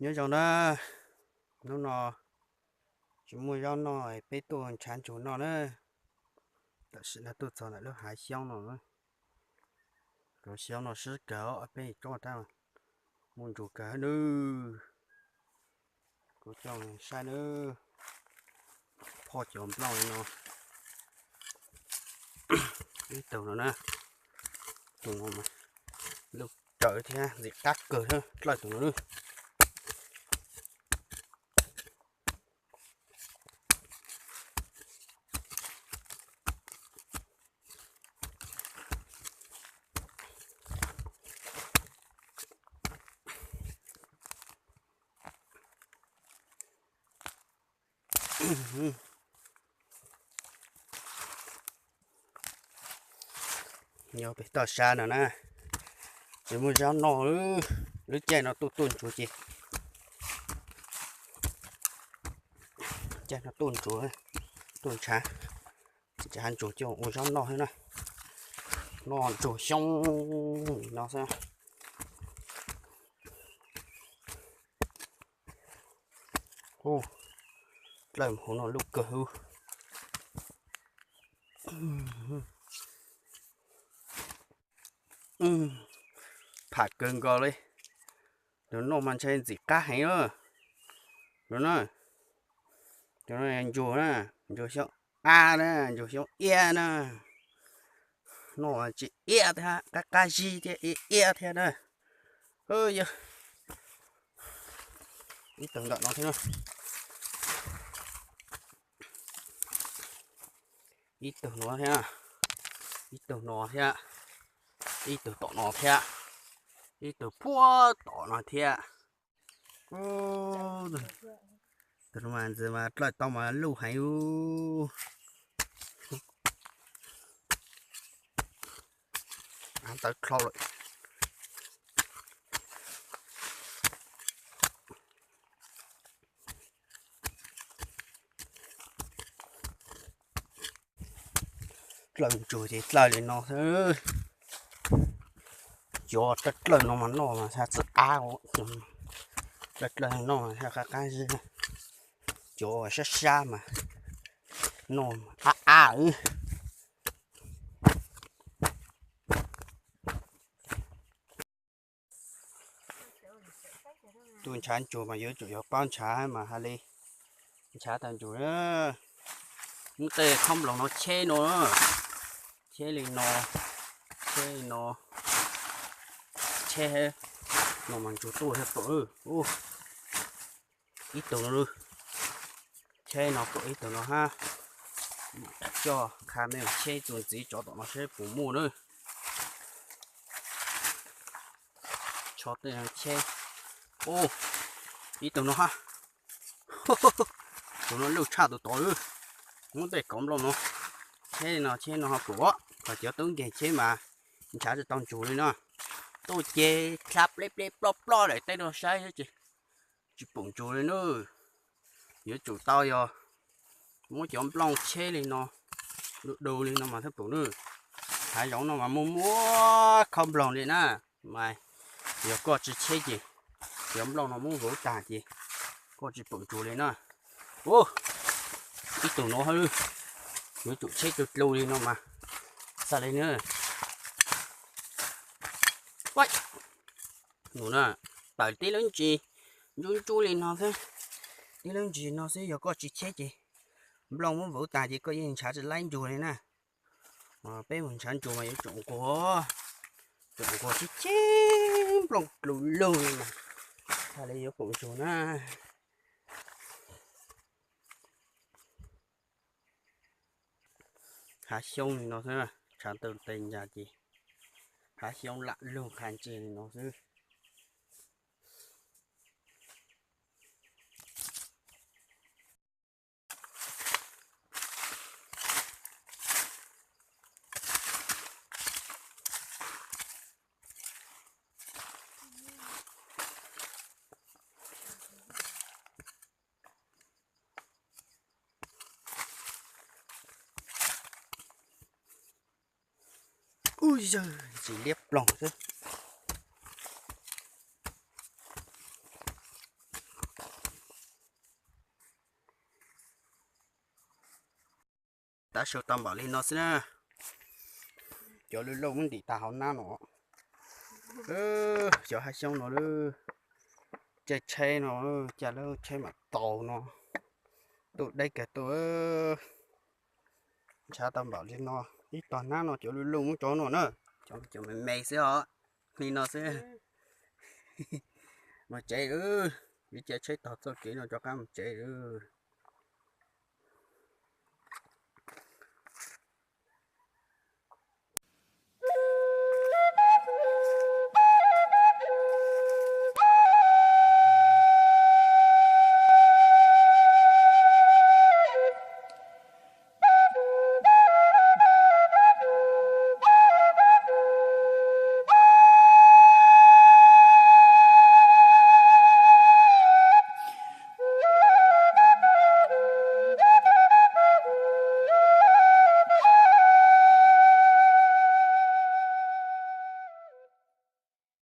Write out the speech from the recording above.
Nyob zoo na, hnub no tsis muaj zaub noj peb tuaj ntshav ntsuag noj na. Tam sim no tuaj txog ntawm lub hav xyoob no, lub xyoob no sib kawg, peb tsob tab muaj ntsuag kawg nawb. Kuv coj saib nawb, phoj cov nplooj li no, ib tug no na, tus no mas lub raws thiab ntxim qab kawg thiab dlawj tus no nawb. Nyob pem toj sab no na, tsis muaj zaub noj, lub caij no tuaj tuaj ntsuag ces, caij no tuaj ntsuag, tuaj ntshav, ntshav ntsuag coj ua zaub noj xwb na. Noj ntsuag xyoob li no xwb. Dlawj hauv no lub kawg. Pham kawg nkaus li. Tus no mas ntshai ntxim qab heev. Tus no, tus no ntsuag na, ntsuag xyoob ab na, ntsuag xyoob iab na. No tsis iab thiab, qab qab zib thiab, iab iab thiab na. Yog ib tug ntawm no thiab, ib tug no thiab, ib tug no thiab, ib tug tom no thiab, ib tug puag tom no thiab. Tus no mas ntxim mas dlawj tau mas luj heev. Av tawv dlhau lawm. Dlawj ntsuag ces dlawj li no xwb. Cov dlawj dlawj no mas noj mas xav txawj av. Dlawj dlawj no mas xav qab qab zib. Cov sab sab mas noj av av. Tus ntshav ntsuag mas yuav tsum yog paub ntshav mas hais li ntshav tau ntsuag. Muab tej khob nploos no cheb no, cheb li no, cheb li no, cheb no mas ntsuag tuaj thiab pom. Ib tug no, cheb no pom ib tug no hab. Coj qha mej mus cheb tus ntxiv tsov tom no seb puas muaj na. Tsho tej no cheb. Ib tug no hab. Tus no luj tshaj tus tod. Muab tej kauv nplooj no cheb no, cheb no ho pom, ho cov tub nkeeg cheb mas ntshav tsis tau ntsuag li no. Tuaj ces dlha pleb pleb ploj ploj daim teb no saib xwb ces tsis pom ntsuag li na. Yuav tsum tau yog muab cov nplooj cheb li no, du du li no mas thiaj pom na. Hav zoov no mas muaj muaj khob nploog li na, mas yog koj tsis cheb ces cov nplooj no muab vauv tag ces koj tsis pom ntsuag li na. Ib tug no, yuav tsum cheb tu dlu li no mas xav li na. Nus na, tawm tib lub ntsis ntsub ntsub li no xwb, tib lub ntsis no xwb, yog koj tsis cheb ces nplooj muab vauv tag ces koj yeej ntshav tsis laib ntsuag li na. Peb mus ntshav ntsuag mas yuav tsum nquag, tsum nquag cheb cheb nplooj dlu lug li mas thiaj li yuav pom ntsuag na. Hav xyoob li no xwb, tshav ntuj tes ncas ces hav xyoob lam lug qha ntseg li no xwb. Ub yawg, ntsis liab ploog xwb. Tav su tau npaum li no xwb na. Cov lwj loj muab ntim tas hauv nab no. Xyov hab xyoob no lawm. Caij tsheb no, caij lub tsheb mam tau no. Tuaj deb kawg tuaj. Ntshav tau npaum li no, ib tog nab no cov lwj loj muab tso no na. Cov me me xwb os, li no xwb. Mus tsev lawm, yuav caij tsheb tog txoj kev no rov qab mus tsev lawm.